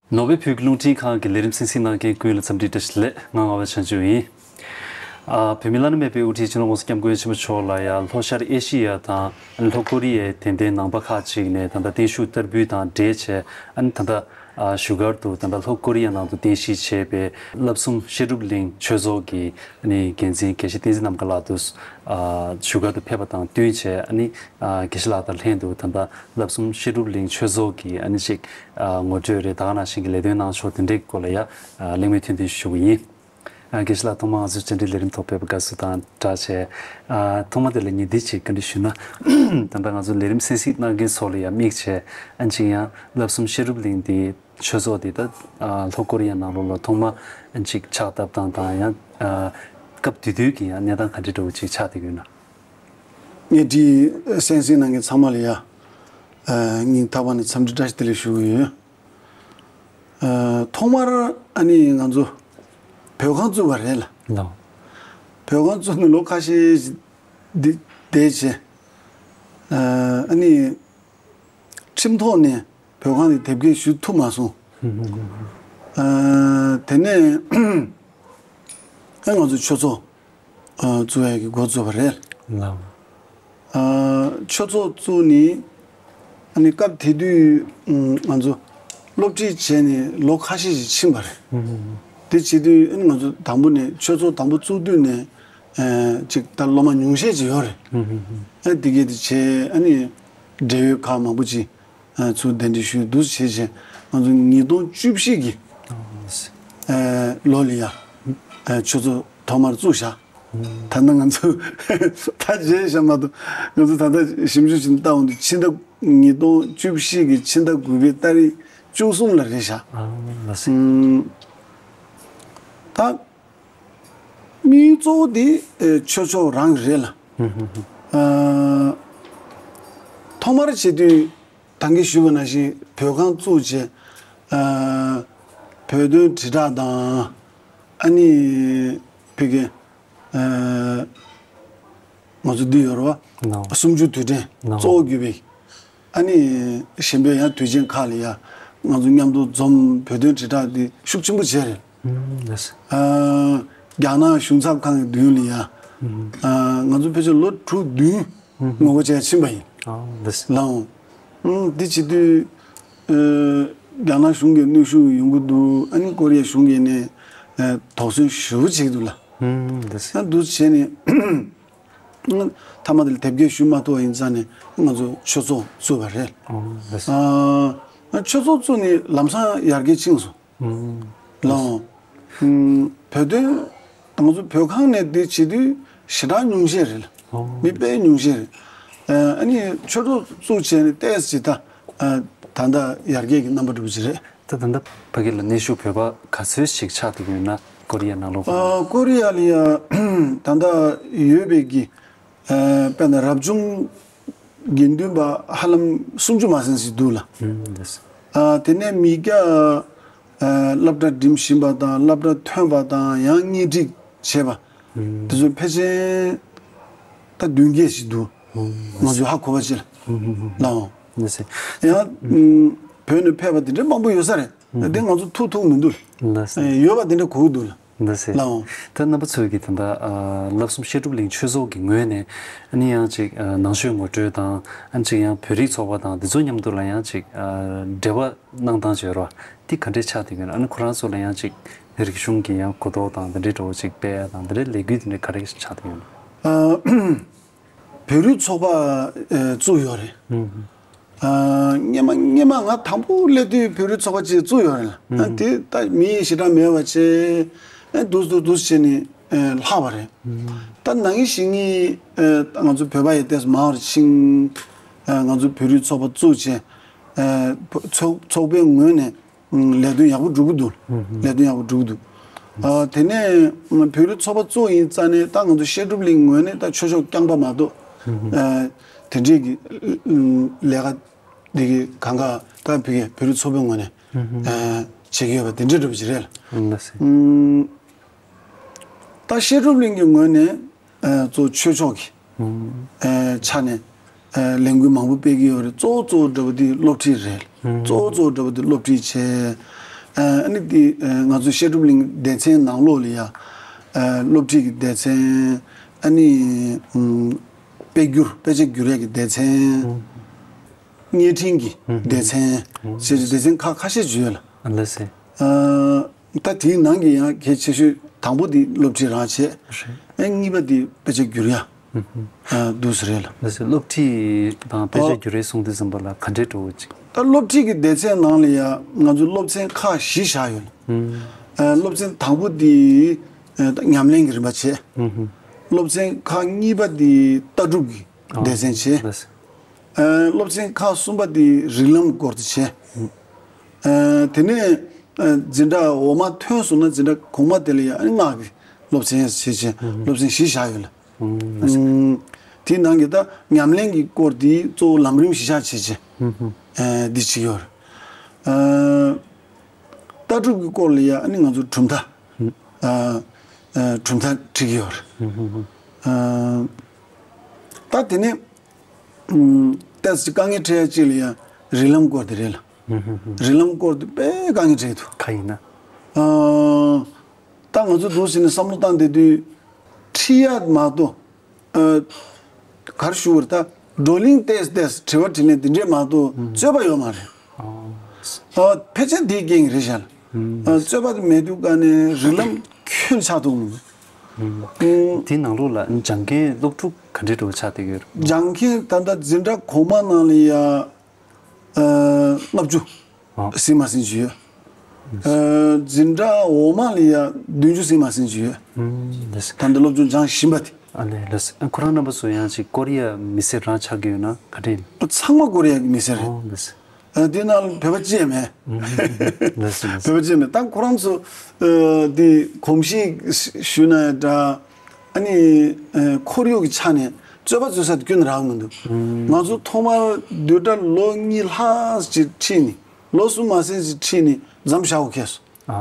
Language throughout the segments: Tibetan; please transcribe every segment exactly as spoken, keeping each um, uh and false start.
ནོར་ཝེ་བོད་ཀྱི་རླུང་འཕྲིན་ཁང་གི་ལས་རིམ་གསན་གཟིགས་གནང་མཁན་ཀུན་ལ་འཚམས་འདྲི་བཀྲ་ཤིས་བདེ་ལེགས། ང་ངག་དབང་བྱང་ཆུབ་ཡིན། ཨ། བོད་མིའི་བླ་ན་མེད་པའི་དབུ་ཁྲིད་སྤྱི་ནོར་༸གོང་ས་༸སྐྱབས་མགོན་ཆེན་པོ་མཆོག་ལ་ཡང་ལྷོ་ཤར་ཨེ་ཤི་ཡ་དང་ཨ་ནི་ལྷོ་ཀོ་རི་ཡའི་དད་ལྡན་ནང་པ་ཁག་ཅིག་ནས་ད་ལྟ་བརྟན་བཞུགས་བསྟར་འབུལ་དང་འབྲེལ་བྱས། ཨ་ནི་ད་ལྟ་ཨ་བཞུགས་སྒར་དུ་ད་ལྟ་ལྷོ་ཀོ་རི་ཡ་ནང་དུ་རྟེན་གཞི་བྱས་པའི་བསླབ་གསུམ་བཤད་སྒྲུབ་གླིང་ཆོས་ཚོགས་ཀྱི་ཨ་ནི་འགན་འཛིན་དགེ་བཤེས་བསྟན་འཛིན་རྣམ་དཀར་ལགས་དུ་ཨ་བཞུགས་སྒར་དུ་ཕེབས་པ་དང་བསྟུན་བྱས། ཨ་ནི་ཨ་དགེ་བཤེས་ལགས་དང་ལྷན་དུ་ད་ལྟ་བསླབ་གསུམ་བཤད་སྒྲུབ་གླིང་ཆོས་ཚོགས་ཀྱི་ཨ་ནི་ཅིག་ཨ་ངོ་སྤྲོད་རེད། ད་ག་ནང་བཞིན་གྱི་ལས་དོན་གནང་ཕྱོགས་དེ་འདྲའི་སྐོར་ལ་ཡང་ཨ་གླེང་མོལ་ཐུང་ཐུང་ཞུ་གི་ཡིན། ཨ་དགེ་བཤེས་ལགས། ཐོག་མར་ང་ཚོའི་བཅར་འདྲིའི་ལས་རིམ་ཐོག་ཕེབས་པར་དགའ་བསུ་དང་སྦྲགས་བྱས། ཨ་ཐོག་མ་དེ་ལ་ངས་འདི་ཅིག་བཀའ་འདྲི་ཞུས་ན། ད་ལྟ་ང་ཚོ་ལས་རིམ་གསན་གཟིགས་གནང་མཁན་ཚོ་ལ་ཡང་དམིགས་བྱས། ཨ་ཅིག་ཡང་བསླབ་གསུམ་བཤད་སྒྲུབ་གླིང་འདི་ཆོས་ཚོགས་འདི་ད་ཨ་ལྷོ་ཀོ་རི་ཡ་ནང་ལོགས་ལ་ཐོག་མ་ཨ་ཅིག་ཕྱག་བཏབ་སྟངས་དང་། ཡང་ཨ་སྐབས་དེ་དུས་ཀྱི་ཡང་གནས་སྟངས་ག་འདྲ་འདྲ་བོ་ཅིག་ཆགས་བསྡད་ཡོད་ན། ངས་འདི་གསན་གཟིགས་གནང་མཁན་ཚང་མ་ལ་ཡང་ཨ་སྙིང་ཐག་པ་ནས་འཚམས་འདྲི་བཀྲ་ཤིས་བདེ་ལེགས་ཞུ་གི་ཡོད། ཨ་ཐོག་མར་ཨ་ནི་ང་ཚོ་བོད་ཁང་བཙུགས་པ་རེད་ལ། ལགས། བོད་ཁང་བཙུགས་ནས་ལོ་ཁ་ཤས་ཤིག་འདི་བསྡད་བྱས། ཨ་ནི་ཁྲིམས་ཐོག་ནས་བོད་ཁང་འདི་དེབ་སྐྱེལ་ཞུ་ཐུབ་མ་སོང་། ཨ་དེ་ནས་ཨ་ང་ཚོ་ཆོས་ཚོགས་ཨ་བཙུགས་ཡག་གི་འགོ་བཙུགས་པ་རེད། ལགས། ཨ་ཆོས་ཚོགས་བཙུགས་ནས་ཨ་ནི་སྐབས་དེ་དུས་ཨ་ང་ཚོ་སློབ་ཁྲིད་བྱས་ནས་ལོ་ཁ་ཤས་ཤིག་ཕྱིན་པ་རེད། ཨུ་ཧུ་ཧུ། དེ་བྱེད་དུས་ཨ་ནི་ང་ཚོ་དང་པོ་ནས་ཆོས་ཚོགས་དང་པོ་བཙུགས་དུས་ནས་ཨ་ཅིག་ད་སློབ་མ་ཉུང་ཤས་ཅིག་ཡོད་རེད། ཨུ་ཧུ་ཧུ། ཨ་དེ་གས་དེ་བྱས་ཨ་ནི་འབྲེལ་ཡོད་ཁག་མང་པོ་ཅིག་ཨ་ཚུར་གདན་འདྲེན་ཞུས་འདུག་བྱས་བྱས། ང་ཚོ་ཉིས་སྟོང་བཅུ་བཞི་གི་ཨ་ལོ་ལ་ཡ་ཨ་ཆོས་ཚོགས་ཐོག་མར་བཙུགས་བཞག་ད་ལྟ་ང་ཚོ་ད་རྗེས་བཞག་མ་གཏོགས། ང་ཚོ་ད་ལྟ་ཞིབ་འཇུག་བྱེད་ལྟ་འོང་དུས་ཕྱི་ཟླ་ཉིས་སྟོང་བཅུ་བཞི་གི་ཕྱི་ཟླ་དགུ་པའི་ཏ་རིག་བཅུ་གསུམ་ལ་རེད་བཞག་ཨ་ལགས་སོ། ཨུམ། ད་དམིགས་ཡུལ་གཙོ་བོ་དེ་ཨེ་ཆོས་ཕྱོགས་རང་རེད་ལ། ཨ་ཐོག་མར་བྱེད་དུས་ད་གིན་ཞུས་པ་ནང་བཞིན་བོད་ཁང་བཙུགས་བྱས། ཨ་བོད་དོན་དྲིལ་བསྒྲགས་དང་། ཨ་ནི་ཕ་གི་ཨ་ང་ཚོ་འདི་ཡོད་རེད་བ། ནོ། གསུམ་བཅུ་དུས་དྲན་ནོ། གཙོ་བོ་གྱུར་པའི། ཨ་ནི་གཞན་པའི་ཡང་དུས་ཆེན་ཁག་ལ་ཡང་ང་ཚོ་མཉམ་དུ་འཛོམས། བོད་དོན་དྲིལ་བསྒྲགས་འདི་ཤུགས་ཆེན་པོ་བྱས་རེད། ཨུམ། ལགས་སོ། ཨ་རྒྱ་ནག་གཞུང་ཚབ་ཁང་གི་མདུན་ལ་ཡང་ཨུམ། ཨ་ང་ཚོ་ཕལ་ཆེར་ལོ་དྲུག་བདུན་ཨུམ། ངོ་རྒོལ་བྱས་ཕྱིན་པ་ཡིན། ཨོ་ལགས་སོ། ལགས་འོང་། ཨུམ། འདི་བྱེད་དུས་ཨ་རྒྱ་ནག་གཞུང་གིས་གནོན་ཤུགས་ཡོང་གི་འདུག་ཨ་ནི་ཀོ་རི་ཡ་གཞུང་གིས་ནས་ཨ་དོགས་ཟོན་ཞེ་པོ་བྱེད་ཀྱི་འདུག་ལ། ཨུམ། ལགས་སོ། ཨ་འདུག་བྱས་ནས། མཐའ་མ་དེ་ལ་དེབ་སྐྱེལ་ཞུ་མ་ཐུབ་པ་ཡིན་ཙང་ནས་ང་ཚོ་ཆོས་ཚོགས་བཙུགས་པ་རེད། ཨོ་ལགས་སོ། ཨ་ཆོས་ཚོགས་བཙུགས་ནས་ལམ་སང་ཡར་རྒྱས་ཕྱིན་སོང་། ཨུམ། ལགས་འོང་། ཨུམ། བོད་དོན་ང་ཚོ་བོད་ཁང་ནས་འདི་བྱེད་དུས་ཞེ་དྲག་ཉུང་ཤས་རེད། ཨོ། མི་དཔེ་ཉུང་ཤས་རེད། ཨ་ནི་ཆོས་ཚོགས་བཙུགས་བྱས་ནས་ཏོག་ཙམ་ད་ཨ་ད་ལྟ་ཡར་རྒྱས་ཀྱི་རྣམ་པ་འགྲོ་གི་རེད། ད་ད་ལྟ་ཕ་གི་ལ་གནས་བཞུགས་བོད་པ་ག་ཚོད་ཞིག་ཆགས་བསྡད་ཀྱི་ཡོད་ན། ཀོ་རི་ཡ་ནང་ལོགས། ཨ་ཀོ་རི་ཡ་ལ་ཡ་ད་ལྟ་ཡོད་པའི་གི་ཨ་དཔེར་ན་རབ་བྱུང་དགེ་འདུན་པ་ཧ་ལམ་སུམ་ཅུ་མ་ཟིན་ཞིག་འདུག་ལ། ཨུམ། ལགས་སོ། ཨ་དེ་ནས་མི་སྐྱ་ཨ་སློབ་གྲྭ་འགྲིམ་བཞིན་པ་དང་སློབ་གྲྭ་ཐོན་པ་དང་ཡང་གཉེན་སྒྲིག་བྱས་པ། ཨུམ། དེ་ཚོ་ཕལ་ཆེར་ད་བདུན་བརྒྱད་ཞིག་འདུག་ཨུམ། ང་ཚོས་ཧ་གོ་བ་ཅིག་ལ། ཨུམ། ལགས་འོང་། ལགས་སོ། ཡང་ཨུམ་བོད་ནས་ཕེབས་པ་དེ་འདྲ་མང་པོ་ཡོད་ས་རེད། ཨུམ། དེ་ང་ཚོ་ཐུག་ཐུབ་མི་འདུག་ལགས་སོ། ཡོད་པ་དེ་འདྲ་གོ་གི་འདུག་ལ། ལགས་སོ། ལགས་འོང་། ད་རྣམ་པ་ཚོས་ཀྱིས་ད་ལྟ་ཨ་བསླབ་གསུམ་བཤད་སྒྲུབ་གླིང་ཆོས་ཚོགས་ཀྱི་ངོས་ནས་ཨ་ནི་ཡང་ཅིག་ཨ་ནང་ཆོས་ངོ་སྤྲོད་དང་། ཨ་ནི་ཅིག་ཡང་བོད་རིགས་ཚོགས་པ་དང་དེ་ཚོ་མཉམ་དུ་ལ་ཡང་ཅིག་ཨ་འབྲེལ་བ་གནང་སྟངས་བྱེད་རོགས་དེ་ག་འདྲས་ཆགས་བསྡད་ཡོད་ན། ཨ་ནི་ཁོ་རང་ཚོ་ལ་ཡང་ཅིག་རིག་གཞུང་གི་ཡང་གོ་རྟོགས་དང་དེ་འདྲའི་འདྲ་བོ་ཅིག་སྤེལ་ཡ་དང་དེ་འདྲའི་ལས་འགུལ་དེ་འདྲའི་ག་རེ་ཆགས་བསྡད་ཡོད་ན། ཨ། བོད་རིགས་ཚོགས་པ་ཨ་བཙུགས་ཡོད་རེད། ཨུམ། ཨ་སྔོན་མ་སྔོན་མ་ང་དང་པོ་སླེབས་དུས་བོད་རིགས་ཚོགས་པ་ཅིག་བཙུགས་ཡོད་རེད། ཨ་ཨུམ། དེ་ད་མི་ཞེ་དྲག་མེད་པ་བྱས། ཨ་འདུག་འདུག་འདུག་བྱས་ནས་ཨ་ལྷག་པ་རེད། ཨུམ། ད་ནང་བཞིན་གྱི་ཨ་ང་ཚོ་བོད་པ་ཡི་ཏོག་ཙམ་མང་བར་ཕྱིན། ཨ་ང་ཚོ་བོད་རིགས་ཚོགས་པ་བཙུགས་བྱས། ཨ་ཚོགས་ཚོགས་པའི་ངོས་ནས་ལས་དོན་ཡག་པོ་སྒྲུབ་ཀྱི་འདུག་ལས་དོན་ཡག་པོ་སྒྲུབ་ཀྱི་འདུག་ཨ་དེ་ནས་བོད་རིགས་ཚོགས་པ་གཙོ་ཡིན་རྩ་ནས་ད་ང་ཚོ་བཤད་སྒྲུབ་གླིང་ངོས་ནས་ད་ཆོས་ཕྱོགས་རྐྱང་པ་མ་གཏོགས། ཨ་དེ་འདྲའི་གི་ལས་ཀ་འདི་གི་གང་ག་ད་བོད་ཀྱི་བོད་རིགས་ཚོགས་པའི་ངོས་ནས་ཨ་བྱེད་ཀྱི་ཡོད་པ་དེ་འདྲའི་འདྲ་པོ་ཅིག་རེད། ལགས་སོ། ད་བཤད་སྒྲུབ་གླིང་གི་ངོས་ནས་ཨ་གཙོ་ཆོས་ཕྱོགས་ཀྱི་ཨ་ཆ་ནས་ཨ་ལས་འགུལ་མང་པོ་སྤེལ་གྱི་ཡོད་རེད། གཙོ་བོ་གཙོ་བོ་འདྲ་པོ་དེ་སློབ་ཁྲིད་རེད། གཙོ་བོ་གཙོ་བོ་འདྲ་པོ་དེ་སློབ་ཁྲིད་བྱས། ཨ་ནི་དེ་ང་ཚོ་བཤད་སྒྲུབ་གླིང་སྡེ་ཚན་ནང་ལོགས་ལ་ཡ་སློབ་ཁྲིད་ཀྱི་སྡེ་ཚན། ཨ་ནི་དཔེ་སྒྱུར་དཔེ་ཆ་སྒྱུར་ཡས་ཀྱི་སྡེ་ཚན། བརྙན་འཕྲིན་གྱི་སྡེ་ཚན་ཞེས་སྡེ་ཚན་ཁག་ཁ་ཤས་ཅིག་ཡོད་ལ། ལགས་སེ། ད་དེའི་ནང་གི་ཡང་གལ་ཆེ་ཤོས་དང་པོ་དེ་སློབ་ཁྲིད་རང་བྱས། གཉིས་པ་དེ་དཔེ་ཆ་སྒྱུར་ཡ་འདུག་ས་རེད་ལ། ལགས་སེ། སློབ་ཁྲིད་དང་དཔེ་ཆ་སྒྱུར་ཡས་གསུམ་དེ་ཟིན་པ་ལ་ག་འདྲས་འགྲོ་འོ་ཅིག་ད་སློབ་ཁྲིད་ཀྱི་སྡེ་ཚན་ནང་ལ་ཡང་ང་ཚོ་སློབ་ཚན་ཁག་བཞི་བཞག་ཡོད་ལ། སློབ་ཚན་དང་པོ་དེ་ཉམས་ལེན་གྱི་རིམ་པ་བྱས། སློབ་ཚན་ཁག་གཉིས་པ་དེ་ལྟ་གྲུབ་ཀྱི་སྡེ་ཚན་བྱས། ལགས་སེ། སློབ་ཚན་ཁག་གསུམ་པ་དེ་རིགས་ལམ་སྐོར་དུ་བྱས། དེ་ནས་འཛིན་གྲྭ་འོག་མ་ཐོན་སོང་ན་འཛིན་གྲྭ་གོང་མ་དེ་ལ་ཡང་སྔགས་ཀྱི་སློབ་ཚན་བྱས་བྱས་སློབ་ཚན་བཞི་བཞག་ཡོད་ལ། དེའི་ནང་གི་ད་ཉམས་ལེན་གྱི་སྐོར་དེ་གཙོ་བོ་ལམ་རིམ་བཞི་བཞག་བྱས་བྱས་འདི་བྱེད་ཀྱི་ཡོད་རེད། ལྟ་གྲུབ་ཀྱི་སྐོར་ལ་ཡང་ང་ཚོ་གྲུབ་མཐའ། ཨ་ཨ་གྲུབ་མཐའ་ཁྲིད་ཀྱི་ཡོད་རེད། ཨ་ད་དེ་ནས་ཨམ་ཏོག་ཙམ་དཀའ་ངལ་འཕྲད་ཡ་གཅིག་ལ་ཡང་རིགས་ལམ་སྐོར་དེ་རེད་ལ། རིགས་ལམ་སྐོར་དེ་དཔེ་དཀའ་ངལ་འཕྲད་འདུག་ག་ཡིན་ན། ཨ་ད་ང་ཚོ་འདུག་ཟེར་ནས་བསམ་བློ་བཏང་བསྡད་དུས་ཁྲིད་ཡ་མ་གཏོགས། ཨ་ག་རེ་ཞུ་དགོས་རེད། ད་བགྲོ་གླེང་བལྟས་བལྟས་དྲི་བ་དྲིས་ལན་འདི་འདྲས་མ་གཏོགས་རྩོད་པ་ཡོད་མ་རེད། ཨ་ཕལ་ཆེར་དེའི་རྐྱེན་གྱིས་རེད་ཤག་ཨ་རྩོད་པ་དེ་མེད་དུས་ཀ་ནས་རིགས་ལམ་ཁྱོན་ཆགས་འདུག་མི་འདུག་དེའི་ནང་ལོགས་ལ་སྦྱང་མཁན་སློབ་ཕྲུག་ག་འདྲས་འདྲ་བོ་ཆགས་བསྡད་ཡོད་རེད། སྦྱང་མཁན་ད་ལྟ་འཛིན་གྲྭ་གོང་མ་ནང་ལ་ཡ། ལྔ་བཅུ་ཟིན་མ་ཟིན་ཅིག་ཡོད། འཛིན་གྲྭ་འོག་མ་ལ་ཡ་བདུན་ཅུ་ཟིན་མ་ཟིན་ཅིག་ཡོད། ད་ལྟ་སློབ་སྦྱོང་སྦྱང་བཞིན་པ་དེ། ཨ་ལས་ལགས་སོ། ཁོ་རང་རྣམ་པ་ཚོ་ཡང་ཅིག་ཀོ་རི་ཡ་མི་སེར་རང་ཆགས་ཀྱི་ཡོད་ན་ག་འདྲ་ཡིན། ཚང་མ་ཀོ་རི་ཡ་གི་མི་སེར་རེད། ཨོ་ལགས་སོ། དེ་ནང་བོད་པ་གཅིག་ཡང་མེད། ལགས་སོ་ལགས་སོ། བོད་པ་གཅིག་ཡང་མེད། ད་ཁོ་རང་ཚོ་དེ་གོམས་གཤིས་ཞུས་ན་ཡང་འདྲ། ཨ་ནི་ཁོར་ཡུག་གི་ཆ་ནས་རྩོད་པ་རྩོད་ས་དེ་ཁྱོན་ནས་རག་མི་འདུག་ང་ཚོ་ཐོག་མར་བསྡུས་གྲྭ་ལོ་གཉིས་ལྷག་ཅིག་ཁྲིད་ནས་ལོ་གསུམ་མ་ཟིན་ཅིག་ཁྲིད་ནས་མཚམས་བཞག་དགོས་ཁེལ་སོང་། ཨ་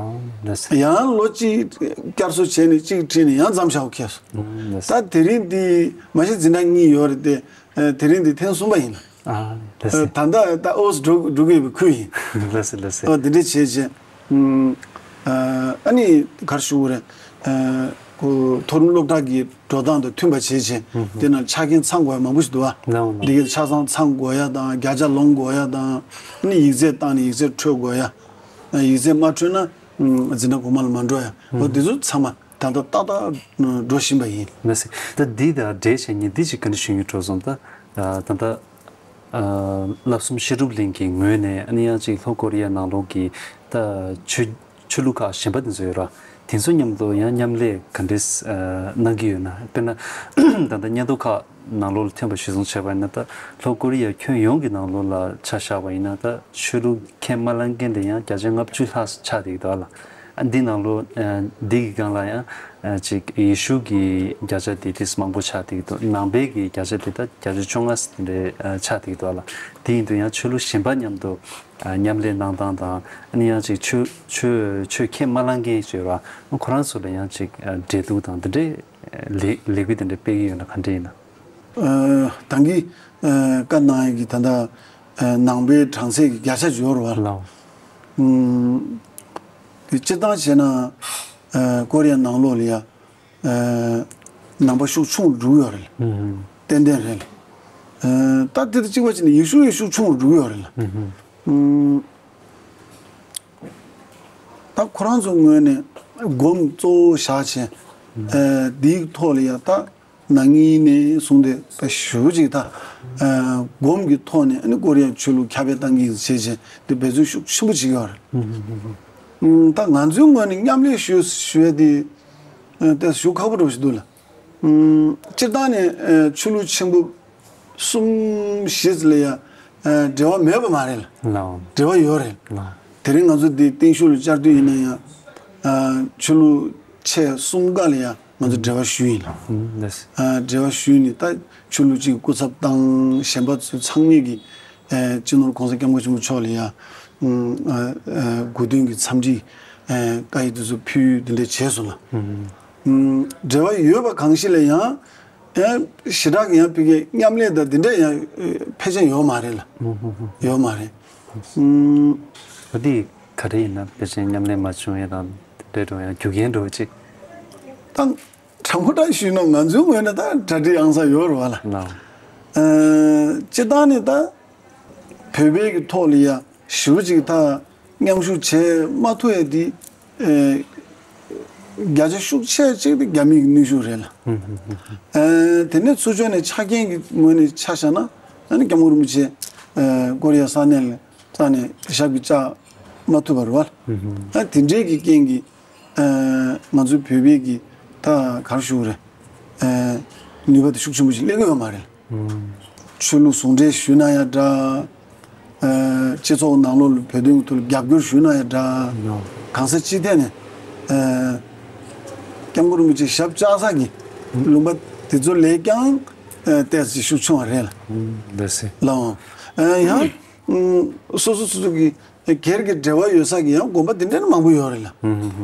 ལགས་སོ། ཡང་ལོ་གཅིག་བསྐྱར་གསོ་བྱས་ནས་གཅིག་ཁྲིད་ནས་ཡང་མཚམས་བཞག་དགོས་ཁེལ་སོང་། ལགས་སོ། ད་དེ་རིང་འདི་མ་གཞི་འཛིན་གྲྭ་གཉིས་ཡོད་རེད་དེ། དེ་རིང་འདི་ཐེངས་གསུམ་པ་ཡིན། ཨ་ལགས་སོ། ད་ལྟ་ད་ཨོ་སི་འགྲོ་འགྲོ་གི་ཡོད་པའི་ཁུལ་ཡིན། ལགས་སོ་ལགས་སོ། ཨ་འདི་འདྲ་བྱས་བྱས། ཨ་ནི་ག་རེ་ཞུ་དགོས་རེད། ཁོ་མཐོ་རིམ་སློབ་གྲྭ་གི་འགྲོ་སྟངས་དང་མཐུན་པ་བྱས་བྱས་དེ་ནང་ཆ་རྐྱེན་ཚང་དགོས་ཡ་མང་པོ་ཞིག་འདུག་ཨ། ལའོ་ལའོ། འདི་གའི་ཆ་ཚང་ཚང་དགོས་ཡ་དང་བརྒྱ་ཆ་ལོངས་དགོས་ཡ་དང་། ཨ་ནི་ཡིག་ཚད་བཏང་ནས་ཡིག་ཚད་འཕྲོད་དགོས་ཡ། ཡིག་ཚད་མ་འཕྲོད་ན་འཛིན་གྲྭ་གོང་མ་ལ་མ་འགྲོ་ཡ། འོ་དེ་ཚོ་ཚང་མ་ད་ལྟ་ཏག་ཏག་འགྲོ་བཞིན་པ་ཡིན། ལགས་སོ། ད་འདི་དང་འབྲེལ་བྱས་ངས་འདི་ཅིག་བཀའ་འདྲི་ཞུ་སྙིང་འདོད་སོང་། ད་ད་ལྟ། བསླབ་གསུམ་བཤད་སྒྲུབ་གླིང་གི་ངོས་ནས་ཨ་ནི་ཡང་ཅིག་ལྷོ་ཀོ་རི་ཡ་ནང་ལོགས་ཀྱི་ད་ཆོས་ཆོས་ལུགས་ཁག་གཞན་པ་དེ་ཚོ་ཡོད་ར། དེ་ཚོ་མཉམ་དུ་ཡང་མཉམ་ལས་ག་འདྲས་གནང་གི་ཡོད་ན། དཔེར་ན་ད་ལྟ་སྙན་ཐོ་ཁག་ནང་ལོགས་ལ་ཐོན་པ་གཞིར་བཟུང་བྱས་པ་ཡིན་ན། ད་ལྷོ་ཀོ་རི་ཡ་ཁྱོན་ཡོངས་ཀྱི་ནང་ལོགས་ལ་ཆ་བཞག་པ་ཡིན་ན། ད་ཆོས་ལུགས་ཁས་མ་བླངས་མཁན་དེ་ཡང་བརྒྱ་ཆ་ལྔ་བཅུ་ལྷག་ཆགས་བསྡད་ཀྱི་འདུག་ཨ་ལ། འདི་ནང་ལོ། འདི་གི་སྒང་ལ་ཡང་ཅིག་ཡེ་ཤུ་གི་བརྒྱ་ཆ་དེ་ཏིས་མང་པོ་ཆགས་བསྡད་ཀྱི་འདུག་ནང་པའི་གི་བརྒྱ་ཆ་དེ་ད་བརྒྱ་ཆ་བཅོ་ལྔ་དེ་འདྲའི་ཆགས་བསྡད་ཀྱི་འདུག་ལ། དེ་ཡིན་དུས་ཡང་ཆོས་ལུགས་གཞན་པ་མཉམ་དུ་མཉམ་ལས་གནང་སྟངས་དང་། ཨ་ནི་ཡང་ཅིག་ཆོས་ཆོས་ཆོས་ཁས་མ་བླངས་མཁན་ཞིག་ཡོད་ར། ཁོ་རང་ཚོ་ལ་ཡང་ཅིག་འབྲེལ་གཏུག་དང་དེ་འདྲའི་ལས་ལས་འགུལ་དེ་འདྲ་སྤེལ་གྱི་ཡོད་ན་ག་འདྲ་ཡིན་ན། ཨ་ད་གིན་ཨ་བཀའ་གནང་ཡས་ཀྱི་ད་ལྟ་ཨ་ནང་པའི་གྲངས་ཚད་ཀྱི་བརྒྱ་ཆ་ཡོད་རེད་བ། ལགས། ཨུམ། དེ་སྤྱིར་བཏང་བྱས་ན་ཨ་ཀོ་རི་ཡ་ནང་ལོགས་ལ་ཡ་ཨ་ནང་པ་ཤུགས་ཆུང་རུ་འགྲོ་གི་ཡོད་རེད། ཨུམ། ཏན་ཏན་རེད། ཨ་ད་དེ་དང་གཅིག་པ་བྱས་ན་ཡེ་ཤུ་ཡང་ཤུགས་ཆུང་རུ་འགྲོ་གི་ཡོད་རེད། ཨུམ། ཨུམ། ད་ཁོ་རང་ཚོ་ངོས་ནས་སྒོམ་གཙོ་བོ་བཞག་བྱས། ཨ་འདིའི་ཐོག་ལ་ཡ་ད་ན་ནིང་ནས་བཟུང་སྟེ་ད་ཞེ་པོ་ཅིག་ད་ཨ་སྒོམ་གྱི་ཐོག་ནས་ཨ་ནི་ཀོ་རི་ཡ་ཆོས་ལུགས་ཁྱབ་སྤེལ་གཏང་གི་ཡིན་ཟེར་བྱས་བྱས་དེ་འབད་བརྩོན་ཤུགས་ཆེན་པོ་བྱེད་ཀྱི་ཡོད་རེད། ཨ་ད་ང་ཚོའི་ངོས་ནས་མཉམ་ལས་ཞུ་ཞུ་ཡ་དེ་ཨ་ད་ཞུ་ཁག་པོ་འདྲ་པོ་ཞིག་འདུག་ལ། ཨ་སྤྱིར་བཏང་ནས་ཨ་ཆོས་ལུགས་ཆེན་པོ་གསུམ་བཞི་ལ་ཡ་ཨ་འབྲེལ་བ་མེད་པ་མ་རེད་ལ། ལའོ། འབྲེལ་བ་ཡོད་རེད། ལའོ། དེ་རིང་ང་ཚོ་འདི་སྟེང་ཤུགས་ལ་བཅར་དུས་ཡིན་ན་ཡང་ཨ་ཆོས་ལུགས་ཆེ་གསུམ་ཀ་ལ་ཡང་ང་ཚོ་འབྲེལ་བ་ཞུས་ཡིན་ལ། ཨ་འབྲེལ་བ་ཞུས་ནས་ད་ཆོས་ལུགས་གཅིག་སྐུ་ཚབ་དང་གཞན་པ་ཚོ་ཚང་མས་ཀྱི་ཨ་སྤྱི་ནོར་༸གོང་ས་༸སྐྱབས་མགོན་ཆེན་པོ་མཆོག་ལ་ཡང་ཨ་ཨ་དགོས་འདུན་གྱི་འཚམས་འདྲི་ཨ་བཀའ་ཡིག་དེ་ཚོ་ཕུལ་དེ་འདྲ་བྱས་སོང་ལ། ཨ་འབྲེལ་བ་ཡོད་པ་གང་ཞིག་ལ་ཡང་ཨ་ཞེ་དྲག་གི་ཡང་ཕ་གིའི་མཉམ་ལས་དང་དེ་འདྲ་ཡང་ཨ་ཕལ་ཆེར་ཡོད་མ་རེད་ལ། ཡོད་མ་རེད། ཨ་འོ་དེ་ ག་རེ་ཡིན་ན་ཕལ་ཆེར་མཉམ་ལས་མ་བྱུང་ཡས་དང་དེ་འདྲ་འགྲོ་ཡང་རྒྱུ་རྐྱེན་འགྲོ་ཅིག་ད་དྲང་པོ་དྲང་ཞུས་ན་ང་ཚོའི་ངོས་ནས་ད་གྲ་སྒྲིག་ཨང་གསར་ཡོད་རེད་བ་ལ། ལགས། ཨ། སྤྱིར་བཏང་ནས་ད་བོད་པའི་གི་ཐོག་ལ་ཡ་ཞེ་པོ་ཅིག་ད་མཉམ་ཞུགས་བྱེད་མ་ཐུབ་ཡས་དེ། ཨ། བརྒྱ་ཆ་ཤུགས་ཆེ་གཅིག་དེ་རྒྱ་མི་གི་གནོན་ཤུགས་རེད་ལ། ཨ། དེ་ནས་ཚུར་ཕྱོགས་ནས་ཆ་རྐྱེན་གྱི་ངོས་ནས་ཆ་བཞག་ན། ཨ་ནི་སྐྱབས་མགོན་རིན་པོ་ཆེ། ཨ། ཀོ་རི་ཡ་ས་གནས་ལ་ས་ནས་ཞབས་ཀྱིས་བཅགས་མ་ཐུབ་པ་རེད་བ། ཨ། དེ་འདྲའི་གི་རྐྱེན་གྱིས། ཨ། ང་ཚོའི་བོད་པའི་གི་ད་ག་རེ་ཞུ་དགོས་རེད། ཨ། ནུས་པ་དེ་ཤུགས་ཆེན་པོ་ཞིག་སླེབས་ཀྱི་ཡོད་མ་རེད། ཆོས་ལུགས་ཟུང་འབྲེལ་ཞུས་ན་ཡང་འདྲ། ཨ། སྤྱི་ཚོགས་ནང་ལོགས་ལ་བོད་དོན་གྱི་ཐོག་ལ་རྒྱབ་སྐྱོར་ཞུས་ན་ཡང་འདྲ། གང་ས་ཅི་ཐད་ནས། ཨ། སྐྱབས་མགོན་རིན་པོ་ཆེ་ཞབས་བཅགས་ས་གི་ལུང་པ་དེ་ཚོ་ལས་ཀྱང་། ཨ། ཏོག་ཙམ་ཤུགས་ཆུང་བ་རེད་ལ། ལགས་སོ། ལགས་འོང་། ཨ། ཡང་། ཨ། སོ་སོ་སོ་སོ་གི་སྒེར་གྱི་འབྲེལ་བ་ཡོད་ས་གི་ཡང་དགོན་པ་དེ་འདྲ་ནི་མང་པོ་ཡོད་རེད་ལ།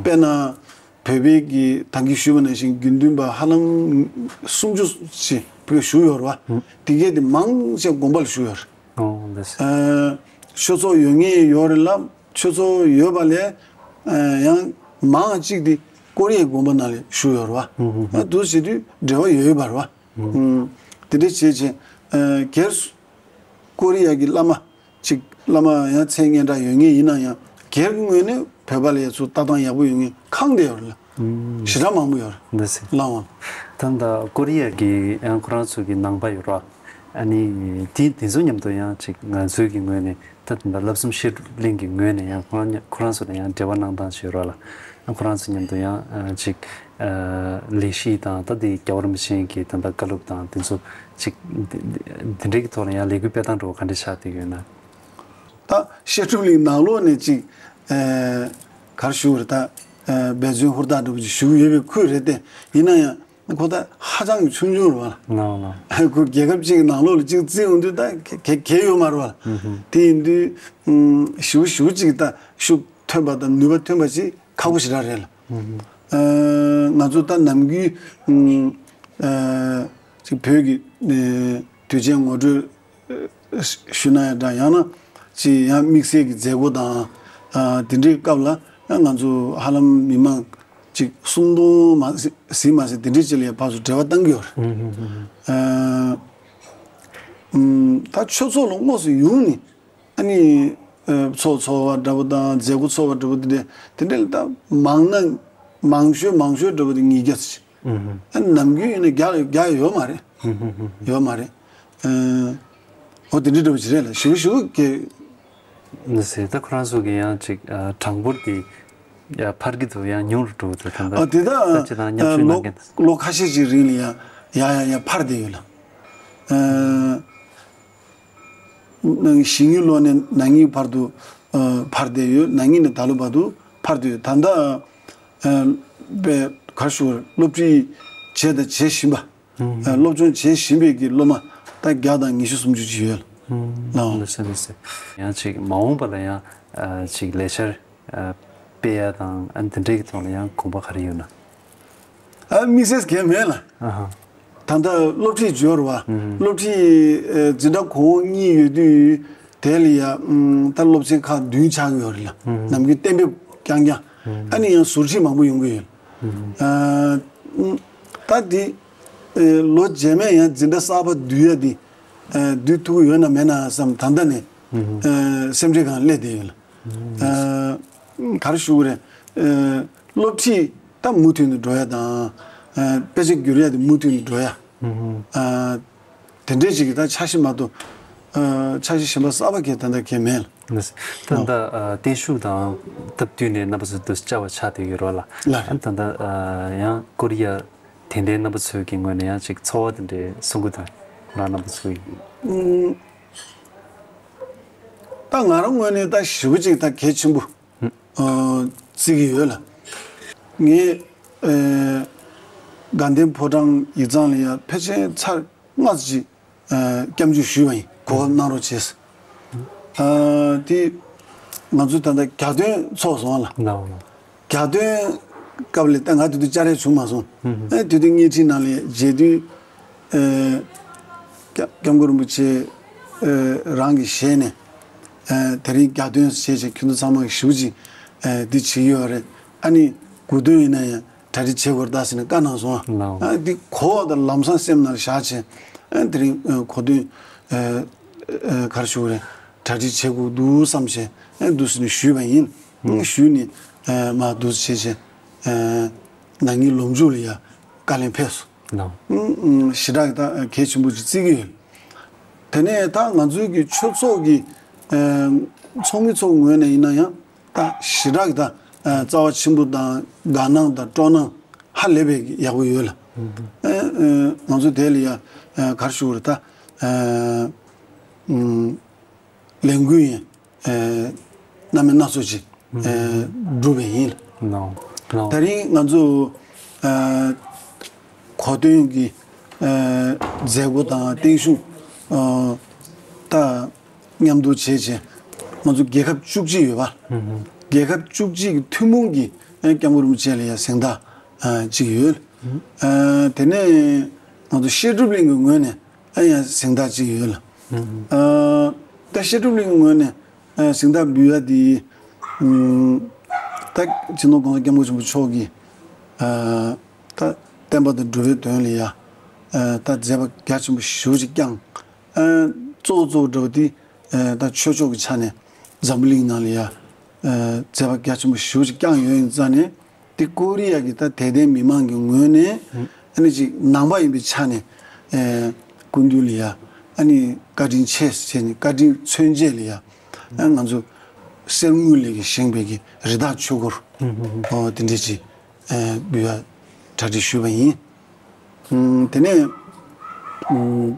དཔེར་ན། བོད་པའི་གི་ད་གིན་ཞུས་པ་ནང་བཞིན་དགེ་འདུན་པ་ཧ་ལམ་སུམ་ཅུ་ཞིག་བོད་བཞུགས་ཡོད་རེད་བ། དེ་གས་དེ་མང་ཆེ་དགོན་པ་ལ་བཞུགས་ཡོད་རེད། ཨོ། ལགས་སོ། ཨ། ཆོས་ཚོགས་ཡོད་ངེས་ཡོད་རེད་ལ། ཆོས་ཚོགས་ཡོད་པ་ལས། ཨ། ཡང་མང་གཅིག་དེ་ཀོ་རི་ཡའི་དགོན་པ་ནང་ལ་བཞུགས་ཡོད་རེད་བ། ཨ། འདུག་བྱེད་དུས་འབྲེལ་བ་ཡོད་ཡོད་པ་རེད་བ། དེ་འདྲ་བྱས་བྱས། ཨ། སྒེར་སུ་ཀོ་རི་ཡ་གི་བླ་མ་ཅིག་བླ་མ་ཡང་མཚན་སྙན་གྲགས་ཡོད་ངེས་ཡིན་ན་ཡང་སྒེར་གྱི་ངོས་ནས་བོད་པ་ལ་ཡ་ཚུར་ལྟ་སྟངས་ཡག་པོ་ཡོད་ངེས་ཁེངས་བསྡད་ཡོད་རེད་ལ། ཞེ་དྲག་མང་པོ་ཡོད་རེད། འདི་ཟེར། ལགས་འོང་། ད་ལྟ་ཀོ་རི་ཡ་གི་ཡང་ཁོ་རང་ཚོ་གི་ནང་པ་ཡོད་ར། ཨ་ནི་དེ་དེ་ཚོ་མཉམ་དུ་ཡང་ཅིག་ང་ཚོའི་གི་ངོས་ནས་ད་ད་ལྟ་བསླབ་གསུམ་བཤད་སྒྲུབ་གླིང་གི་ངོས་ནས་ཡང་ཁོ་རང་ཁོ་རང་ཚོ་དང་ཡང་འབྲེལ་བ་གནང་སྟངས་ཤིག་ཡོད་ར་ལ། ཁོ་རང་ཚོ་མཉམ་དུ་ཡང་ཅིག་ལས་གཞི་དང་ད་དེ་རྒྱལ་བ་རིན་པོ་ཆེ་གི་ད་ལྟ་བཀའ་སློབ་དང་དེ་ཚོ་ཅིག་དེ་འདྲའི་གི་ཐོག་ལ་ཡང་ལས་འགུལ་སྤེལ་སྟངས་འགྲོ་བ་ག་འདྲ་ཆགས་བསྡད་ཡོད་ན། ད་བཤད་སྒྲུབ་གླིང་ནང་ལོགས་ནས་ཅིག་ཨ། ག་རེ་ཞུ་དགོས་རེད་ད། ཨ། འབད་བརྩོན་ཧུར་ཐག་འདྲ་པོ་ཅིག་ཞུ་གི་ཡོད་པའི་ཁུལ་རེད་དེ། ཡིན་ན་ཡང་ཁོ་ད་ཧ་ཅང་གི་ཆུང་ཆུང་རེད་བ། ལགས་ལགས། ཁོ་རྒྱལ་ཁབ་ཅིག་གི་ནང་ལོགས་ལ་ཅིག་བརྩི་ཡོང་དུས་ད་ག་ག་གལ་ཡོད་མ་རེད་བ། དེ་ཡིན་དུས། ཨ། ཞེ་པོ་ཞེ་པོ་ཅིག་ད་ཤུགས་ཐོན་པ་དང་ནུས་པ་ཐོན་པ་ཅིག་ཁག་པོ་ཞེ་དྲག་རེད་ལ། ཨ། ང་ཚོ་ད་ནམ་རྒྱུན། ཨ། ཅིག་བོད་ཀྱི། ཨ། དུས་ཆེན་ངོ་སྤྲོད་ཞུ་ན་ཡང་འདྲ། ཡང་ན་ཅིག་ཡང་དམིགས་བསལ་གྱི་མཛད་སྒོ་དང་། ཨ། དེ་འདྲའི་སྐབས་ལ་ང་ཚོ་ཧ་ལམ་མི་མང་ཅིག་སུམ་སྟོང་མ་ཟིན་མ་ཟིན་དེ་འདྲའི་ཅིག་ལ་ཡང་ཕར་ཚུར་འབྲེལ་བ་བཏང་གི་ཡོད་རེད། ཨ། ཨ། ད་ཆོས་ཚོགས་ལ་དངོས་སུ་ཡོང་ནས། ཨ་ནི། ཨ། ཚོགས་ཚོགས་པ་འདྲ་པོ་དང་མཛད་སྒོ་ཚོགས་པ་འདྲ་པོ་དེ་འདྲ་དེ་འདྲ་ལ་ད་མང་ན་མང་ཤོས་མང་ཤོས་འདྲ་པོ་དེ་ཉིས་བརྒྱ་ཙམ་ཞིག་ཨ་ནི་ནམ་རྒྱུན་ཡིན་ན་བརྒྱ་ལ་བརྒྱ་ཡོད་མ་རེད། ཡོད་མ་རེད། ཨ། འོ་དེ་འདྲ་འདྲ་པོ་ཞིག་རེད་ལ། ཞུ་ཞུ་གི། འདི་ཟེར་ད་ཁོ་རང་ཚོ་གི་ཡང་ཅིག་ཨ། གྲངས་འབོར་དེ་ཡ་འཕར་གྱི་འདུག་ཡང་ཉུང་རུ་འགྲོ་གི་འདུག་ད་ལྟ། ཨ། དེ་ད་ད་ཅི་དང་མཉམ་ཞུགས་གནང་མཁན། ལོ་ལོ་ཁ་ཤས་ཅིག་རིང་ལ་ཡ་ཡ་ཡ་ཡ་འཕར་བསྡད་ཡོད་ལ། ཨ། ནང་གཞེས་ནིང་ལོ་ནས་ན་ནིང་བར་དུ། ཨ། འཕར་བསྡད་ཡོད། ན་ནིང་ནས་ད་ལོ་བར་དུ་འཕར་བསྡད་ཡོད། ད་ལྟ། ཨ། པའི་ག་རེ་ཞུ་དགོས་རེད། སློབ་ཁྲིད་བྱས་དང་བྱེད་བཞིན་པ། ཨ། སློབ་སྦྱོང་བྱེད་བཞིན་པའི་གི་སློབ་མ་ད་བརྒྱ་དང་ཉི་ཤུ་སུམ་ཅུ་ཅིག་ཡོད་ལ། ལགས་འོང་། ལགས་སོ་ལགས་སོ། ཡང་ཅིག་མ་འོངས་པ་ལ་ཡང་ཅིག་ལས་འཆར་སྤེལ་ཡ་དང་ཨ་ནི་དེ་འདྲའི་གི་ཐོག་ལ་ཡང་དགོངས་པ་ག་རེ་ཡོད་ན། ཨ། དམིགས་བསལ་གང་ཡང་མེད་ལ། ཨ་ཧ། ད་ལྟ་སློབ་ཁྲིད་འབྱོར་བ། ཨུ། སློབ་ཁྲིད། ཨ། འཛིན་གྲྭ་གོང་འོག་གཉིས་ཡོད་དུས་དེ་ལ་ཡ། ཨུམ། ད་སློབ་ཚན་ཁག་བདུན་ཆགས་ཀྱི་ཡོད་རེད་ལ། ཨུ། ནམ་རྒྱུན་གཏན་འབེབས་རྐྱང་རྐྱང་། ཨུ། ཨ་ནི་ཡང་ཟུར་ཁྲིད་མང་པོ་ཡོང་གི་ཡོད། ཨུ། ཨ། ཨུམ། ད་འདི། ཨ། ལོ་རྗེས་མའི་ཡང་འཛིན་གྲྭ་གསར་པ་བསྡུ་ཡ་འདི། ཨ། བསྡུ་ཐུབ་ཀྱི་ཡོད་ན་མེད་ན་བསམ་ད་ལྟ་ནས། ཨུ། ཨ། སེམས་ཁྲལ་སྒང་སླེབས་བསྡད་ཡོད་ལ། ཨ། ག་རེ་ཞུ་དགོས་རེད། ཨ། སློབ་ཁྲིད་ད་མུ་མཐུད་ནས་འགྲོ་ཡ་དང་། ཨ། དཔེ་ཆ་བསྒྱུར་ཡ་དེ་མུ་མཐུད་ནས་འགྲོ་ཡ། ཨ། དེ་འདྲས་ཅིག་གི་ད་འཆར་གཞི་མ་གཏོགས། ཨ། འཆར་གཞི་གཞན་པ་གསར་པ་གང་ད་ལྟ་གང་མེད་ལ། ལགས། ད་ལྟ། ཨ། བརྟན་བཞུགས་དང་སྟབས་བསྟུན་ནས་རྣམ་པ་ཚོ་འདུ་བཅར་བ་ཆགས་བསྡད་ཡོད་རེད་ལ། ལགས། ཨ། ད་ལྟ། ཨ། ཡང་ཀོ་རི་ཡ་དད་ལྡན་རྣམ་པ་ཚོའི་གི་ངོས་ནས་ཡང་ཅིག་ཚོར་བ་དེ་འདྲའི་གསུང་གི་འདུག་ང་རང་རྣམ་པ་ཚོའི། ཨུམ། ད་ང་རང་ངོས་ནས་ད་ཞེ་པོ་ཅིག་ད་གལ་ཆེན་པོ། ཨ། བརྩི་གི་ཡོད་ལ། ངས། ཨ། དགའ་ལྡན་ཕོ་བྲང་ཡིག་ཚང་ལ་ཡང་ཕལ་ཆེར་ཚར་ལྔ་ཙམ་ཅིག་ཨ། སྐྱབས་འཇུག་ཞུས་པ་ཡིན། གོ་སྐབས་གནང་རོགས་བྱས། ཨ། དེ་ང་ཚོ་ད་ལྟ་གྱ་སྟོན་ཚོགས་སོང་ལ། ལགས་འོང་། གྱ་སྟོན་སྐབས་ལ་ད་ང་དེ་དུས་བཅར་ཡ་བྱུང་མ་སོང་། ཨ། དེ་དུས་བརྙན་འཕྲིན་ནང་ལ་མཇལ་དུས། ཨ། སྐྱབས་སྐྱབས་མགོན་རིན་པོ་ཆེ། ཨ། རང་གི་ཞལ་ནས། ཨ་དེ་རིང་རྒྱ་སྟོན་བྱས་བྱས་ཁྱོད་ཚོ་ཚང་མ་གི་ཞུ་ཅིག་ཨ་འདི་བྱེད་ཀྱི་ཡོད་རེད། ཨ་ནི་དགུ་སྟོན་ཡིན་ན་ཡང་གྲ་སྒྲིག་བྱེད་དགོས་རེད་ད་ཟེར་ནས་བཀའ་གནང་སོང་། ལའོ། ཨ་འདི་གོ་བ་དང་ལམ་སང་སེམས་ནང་བཞག་བྱས་ཨ་དེ་རིང་ཨ་གོ་སྟོན་ཨ་ཨ་ག་རེ་ཞུ་དགོས་རེད། གྲ་སྒྲིག་བྱེད་དགོས་འདུག་བསམ་བྱས་ཨ་འདུག་ཟེར་ནས་ཞུས་པ་ཡིན། ཞུས་ནས་ཨ་མར་འདུག་བྱས་བྱས་ཨ་ན་ནིང་ལོ་མཇུག་ལ་ཡ་བཀའ་ལན་ཕེབས་སོང་། ལའོ། ཨུམ་ཨུམ་ཞེ་དྲག་གི་ད་གལ་ཆེན་པོ་ཅིག་བརྩི་གི་ཡོད། དེ་ནས་ད་ང་ཚོའི་གི་ཆོས་ཚོགས་ཀྱི་ཨ་ཚོགས་མི་ཚོ་ངོས་ནས་ཡིན་ན་ཡང་ད་ཞེ་དྲག་གི་ད་ཨ་རྩ་བ་ཆེན་པོ་དང་དགའ་སྣང་དང་སྤྲོ་སྣང་ཧ་ལས་པའི་གི་ཡག་པོ་ཡོད་ལ། ཨ་ཨ་ང་ཚོ་དེ་ལ་ཡ་ཨ་ག་རེ་ཞུ་དགོས་རེད་ད་ཨ་ཨུམ། ལས་འགུལ་ཡང་ཨ་སྣ་མིན་སྣ་ཚོགས་ཅིག་ཨ་བསྒྲུབས་པ་ཡིན། ལའོ། ལའོ། ད་རིང་ང་ཚོ་ཨ་གོ་སྟོན་གྱི་ཨ་མཛད་སྒོ་དང་བརྟན་བཞུགས་ཨ་ད་མཉམ་དུ་བྱས་བྱས་ང་ཚོ་རྒྱལ་ཁབ་བཅུ་གཅིག་ཡོད་པ། རྒྱལ་ཁབ་བཅུ་གཅིག་གི་ཐུན་མོང་གི་ཨ་སྐྱབས་མགོན་རིན་པོ་ཆེ་ལ་ཡང་གཟེངས་རྟགས་ཨ་གཅིག་ཡོད། ཨ་དེ་ནས་ང་ཚོ་བཤད་སྒྲུབ་གླིང་གི་ངོས་ནས་ཨ་ཡང་གཟེངས་རྟགས་གཅིག་ཡོད་ལ། ཨ་ད་བཤད་སྒྲུབ་གླིང་གི་ངོས་ནས་ཨ་གཟེངས་རྟགས་འབུལ་ཡ་དེ་ཨ་ད་སྤྱི་ནོར་༸གོང་ས་༸སྐྱབས་མགོན་ཆེན་པོ་མཆོག་གིས་ཨ་ད་བསྟན་པ་དང་འགྲོ་བའི་དོན་ལ་ཡ་ཨ་ད་མཛད་པ་རྒྱ་ཆེན་པོ་ཞེ་པོ་ཅིག་བསྐྱངས། ཨ་གཙོ་བོ་གཙོ་བོ་འདྲ་བོ་དེ་ཨ་ད་ཆོས་ཕྱོགས་ཀྱི་ཆ་ནས་འཛམ་བུ་གླིང་ནང་ལ་ཡ་ཨ་མཛད་པ་རྒྱ་ཆེན་པོ་ཞེ་པོ་ཅིག་བསྐྱངས་ཡོད་ཡིན་ཙང་ནས། དེ་ཀོ་རི་ཡ་གི་ད་དད་ལྡན་མི་མང་གི་ངོས་ནས་ཨ་ནི་ཅིག་ནང་པ་ཡིན་པའི་ཆ་ནས་ཨེ་སྐུ་མདུན་ལ་ཡ་ཨ་ནི་བཀའ་དྲིན་ཆེ་ཟེར་ནས་བཀའ་དྲིན་མཚོན་བྱེད་ལ་ཡ་ཨ་ང་ཚོ་གསེར་དངུལ་ལས་ཀྱི་བཞེངས་པའི་གི་རི་དྭགས་ཆོས་འཁོར་ཨོ་དེ་འདྲས་ཅིག་ཨེ་འབུལ་བ་གྲ་སྒྲིག་ཞུས་པ་ཡིན། ཨུམ་དེ་ནས་ཨུམ་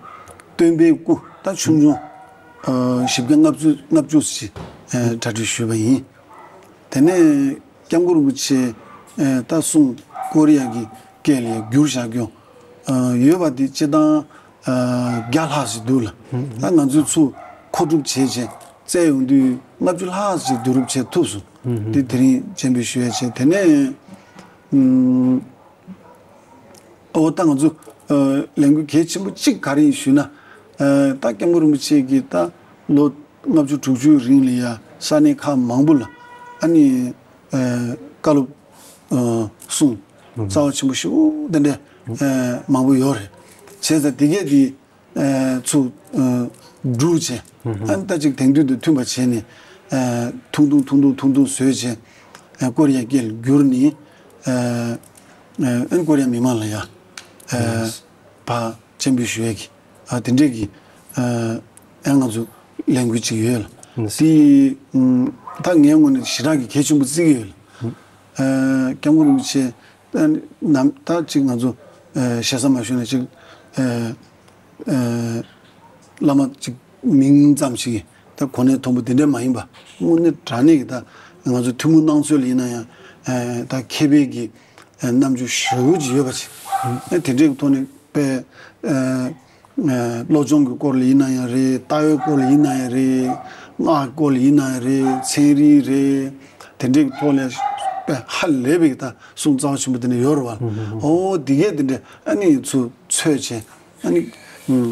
སྟོན་པའི་སྐུ་ད་ཆུང་ཆུང་ཨ་བཞི་བརྒྱ་ལྔ་བཅུ་ལྔ་བཅུ་ཞིག་ཨ་གྲ་སྒྲིག་ཞུས་པ་ཡིན། དེ་ནས་སྐྱབས་མགོན་རིན་པོ་ཆེ་ཨ་ད་གསུང་ཀོ་རི་ཡ་གི་སྐད་ལ་བསྒྱུར་བཞག་རྒྱུ་ཨ་ཡོད་པ་དེ་སྤྱིར་བཏང་ཨ་བརྒྱ་ལྷག་ཞིག་འདུག་ལ། ད་ང་ཚོས་ཚུར་མཁོ་སྒྲུབ་བྱས་བྱས་བཙལ་ཡོང་དུས་ལྔ་བཅུ་ལྷག་ཞིག་བསྡུ་རུབ་བྱས་ཐུབ་སོང་། དེ་དེ་རིང་སྤྱན་འབུལ་ཞུ་ཡ་བྱས་དེ་ནས་ཨུམ། ཨོ་ད་ང་ཚོ་ཨ་ལས་འགུལ་གལ་ཆེན་པོ་གཅིག་ག་རེ་ཡིན་ཞུས་ན། ཨ་ད་སྐྱབས་མགོན་རིན་པོ་ཆེ་གིས་ད་ལོ་ལྔ་བཅུ་དྲུག་ཅུའི་རིང་ལ་ཡ་ས་གནས་ཁག་མང་པོ་ལ་ཨ་ནི་ཨ་བཀའ་སློབ་ཨ་གསུང་རྩ་བ་ཆེན་པོ་ཞེ་པོ་དེ་འདྲ་ཨ་མང་པོ་ཡོད་རེད། བྱས་ཙང་དེ་གས་དེ་ཨ་ཚུར་ཨ་སྒྲུག་བྱས་ཨ་ནི་ད་ཅིག་དེང་དུས་དང་མཐུན་པ་བྱས་ནས་ཨ་ཐུང་ཐུང་ཐུང་ཐུང་ཐུང་ཐུང་བཟོས་བྱས་ཨ་ཀོ་རི་ཡ་སྐད་ལ་བསྒྱུར་ནས་ཨ། ཨ་ཨན་ཀོ་རི་ཡ་མི་མང་ལ་ཡ། ཨ་ཕ་སྤྱན་འབུལ་ཞུ་ཡས་ཀྱི་ཨ་དེ་འདྲས་ཀྱི་ཨ་ཨན་ང་ཚོ་ལས་འགུལ་ཅིག་ཡོད་ལ། དེ་ཨམ་ད་ངའི་ངོས་ནས་ཞེ་དྲག་གི་གལ་ཆེན་པོ་བརྩི་གི་ཡོད་ལ། ཨ་སྐྱབས་མགོན་རིན་པོ་ཆེ་ཨ་ནམ་ད་ཅིག་ང་ཚོ་ཨ་ཞེ་ས་མ་ཞུས་ན་ཅིག་ཨ་ཨ་བླ་མ་ཅིག་མིང་ཙམ་ཞིག་གི་ད་གོ་གནས་མཐོན་པོ་དེ་འདྲ་མ་ཡིན་པ་དངོས་གནས་དྲང་གནས་ཀྱི་ད་ང་ཚོ་ཐུན་མོང་སྣང་ཚུལ་ལ་ཡིན་ན་ཡང་ཨ་ད་མཁས་པའི་གི་ཨ་རྣམ་འགྱུར་ཞེ་པོ་ཅིག་ཡོད་པ་ཅིག་ཨ་དེ་འདྲའི་གི་ཐོག་ནས་དཔེ་ཨ་ཨ་སློབ་སྦྱོང་གི་སྐོར་ལ་ཡིན་ན་ཡང་རེད། ལྟ་བའི་སྐོར་ལ་ཡིན་ན་ཡང་རེད། སྔགས་སྐོར་ལ་ཡིན་ན་ཡང་རེད། ཚན་རིག་རེད། དེ་འདྲའི་གི་ཐོག་ལ་དཔེ་ཧ་ལས་པའི་གི་ད་གསུང་རྩ་བ་ཆེན་པོ་དེ་འདྲ་ཡོད་རེད་བ། ཨོ་དེ་གས་དེ་འདྲ་ཨ་ནི་ཚུར་འཚོལ་བྱས་ཨ་ནི་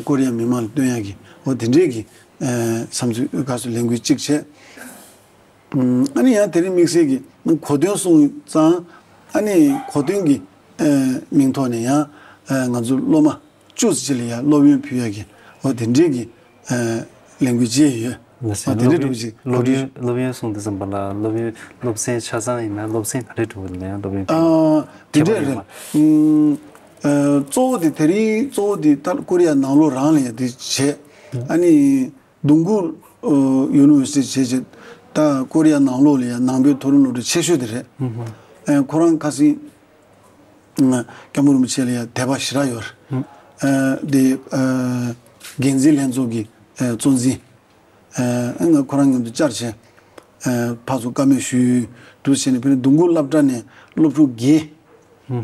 ཀོ་རི་ཡ་མི་མང་ལ་སྟོན་ཡག་གི་ཨོ་དེ་འདྲའི་གི་ཨ་བསམ་ཚུལ་དགའ་བསུ་ལས་འགུལ་གཅིག་བྱས། ཨ་ནི་ཡང་དེ་རིང་དམིགས་བསལ་གྱི་གོ་སྟོན་གསུང་ཙང་ཨ་ནི་གོ་སྟོན་གྱི་ཨ་མིང་ཐོག་ནས་ཡང་ཨ་ང་ཚོ་སློབ་མ་བཅུ་ཙམ་ཅིག་ལ་ཡང་སློབ་ཡོན་ཕུལ་ཡག་གི་ཨོ་དེ་འདྲའི་གི་ཨ་ལས་འགུལ་བྱས་ཡོད། ལགས་སོ། ཨོ་དེ་འདྲའི་སློབ་འགྲོ་གི་ཅིག་སློབ་ཡོན་སློབ་ཡོན་གསུང་དུས་ཙམ་པ་ལ་སློབ་ཡོན་སློབ་ཚན་ཆ་ཚང་ཡིན་ན་སློབ་ཚན་ག་རེ་འགྲོ་གི་ལ་ཡང་སློབ་ཡོན་ཨ་དེ་ཁྱད་པར་འདྲ་ཡོད་རེད། མ། ཨ་གཙོ་བོ་དེ་དེ་རིང་གཙོ་བོ་དེ་ད་ཀོ་རི་ཡ་ནང་ལོགས་རང་ལ་ཡང་དེ་བྱས་ཨ་ནི། དུང་དཀར་ཨ་ཡུ་ནི་ཝར་སི་ཊི་བྱས་བྱས་ད་ཀོ་རི་ཡ་ནང་ལོགས་ལ་ཡང་ནང་པའི་མཐོ་རིམ་སློབ་གྲྭ་ཆེ་ཤོས་དེ་རེད། ཨ་ཁོ་རང་ཁ་སང་ཨ་སྐྱབས་མགོན་རིན་པོ་ཆེ་ལ་ཡང་དད་པ་ཞེ་དྲག་ཡོད་རེད། ཨ་དེ་ཨ་འགན་འཛིན་ལྷན་ཚོགས་ཀྱི་ཨ་གཙོ་འཛིན་ཨ་ང་ཁོ་རང་མཉམ་དུ་བཅར་བྱས་ཨ་ཕར་ཚུར་བཀའ་མོལ་ཞུས་འདུག་བྱས་ནས་དཔེར་ན་དུང་དཀར་སློབ་གྲྭ་ནས་སློབ་ཕྲུག་བརྒྱད་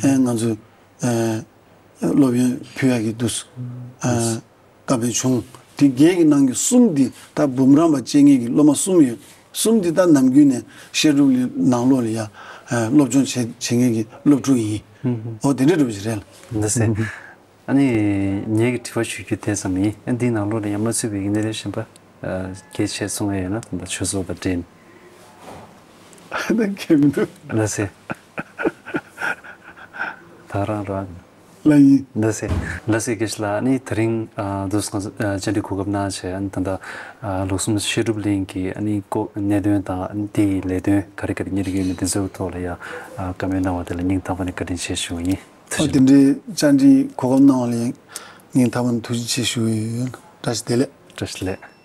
ཨ་ང་ཚོས་ཨ་སློབ་ཡོན་ཕུལ་ཡག་གི་འདུག་ཨ། བཀའ་མོལ་བྱུང་། དེ་བརྒྱད་ཀྱི་ནང་གི་གསུམ་འདི་ད་འབུམ་རམས་པ་བྱེད་མཁན་གྱི་སློབ་མ་གསུམ་ཡོད། གསུམ་འདི་ད་ནམ་རྒྱུན་ནས་བཤད་སྒྲུབ་ལི་ནང་ལོགས་ལ་ཡ་ཨ་སློབ་སྦྱོང་བྱེད་བྱེད་མཁན་གྱི་སློབ་ཕྲུག་ཡིན། ཨོ་དེ་འདྲ་འདྲ་པོ་ཞིག་རེད་ལ། འདི་ཟེར། ཨ་ནི་ངེད་ཀྱི་དྲི་བ་ཞུ་རྒྱུ་དེ་ཙམ་ཡིན། ཨ་འདིའི་ནང་ལོགས་ལ་ཡ་མ་ཚུད་པའི་གནད་དོན་གཞན་པ། ཨ་གལ་ཆེ་སོང་ཡིན་ན་ད་ཆོས་ཚོགས་དང་འབྲེལ། ད་གལ་མི་འདུག་ལ་སེ། ད་རང་རང་ལ་ཡིན། ལ་སེ། ལ་སེ་གེ་ཤ་ལ་ཨ་ནི་དེ་རིང་ཨ་འདུག་སེ་ང་ཚོ་ཨ་བཅར་འདྲི་གོ་སྐབས་གནང་བྱས། ཨ་ནི་ད་ལྟ་ཨ་ལུགས་ཟུང་བཤད་སྒྲུབ་གླིང་གི་ཨ་ནི་ཀོ་གནད་དོན་དང་ཨ་ནི་དེའི་ལས་དོན་ག་རེ་ག་རེ་གཉེར་གྱི་ཡོད་མེད་དེ་ཚོའི་ཐོག་ལ་ཡ་ཨ་བཀའ་མོལ་གནང་བ་དེ་ལ་སྙིང་ཐག་པ་ནས་བཀའ་དྲིན་ཆེ་ཞུ་གི་ཡིན། ཐུགས་ཨོ་རྗེ་དེ་གནང་། འདྲའི་བཅར་འདྲི་གོ་སྐབས་གནང་བ་ལ་ཡང་སྙིང་ཐག་པ་ནས་ཐུགས་རྗེ་ཆེ་ཞུ་གི་ཡོད། བཀྲ་ཤིས་བདེ་ལེགས། བཀྲ་ཤིས་བདེ་ལེགས།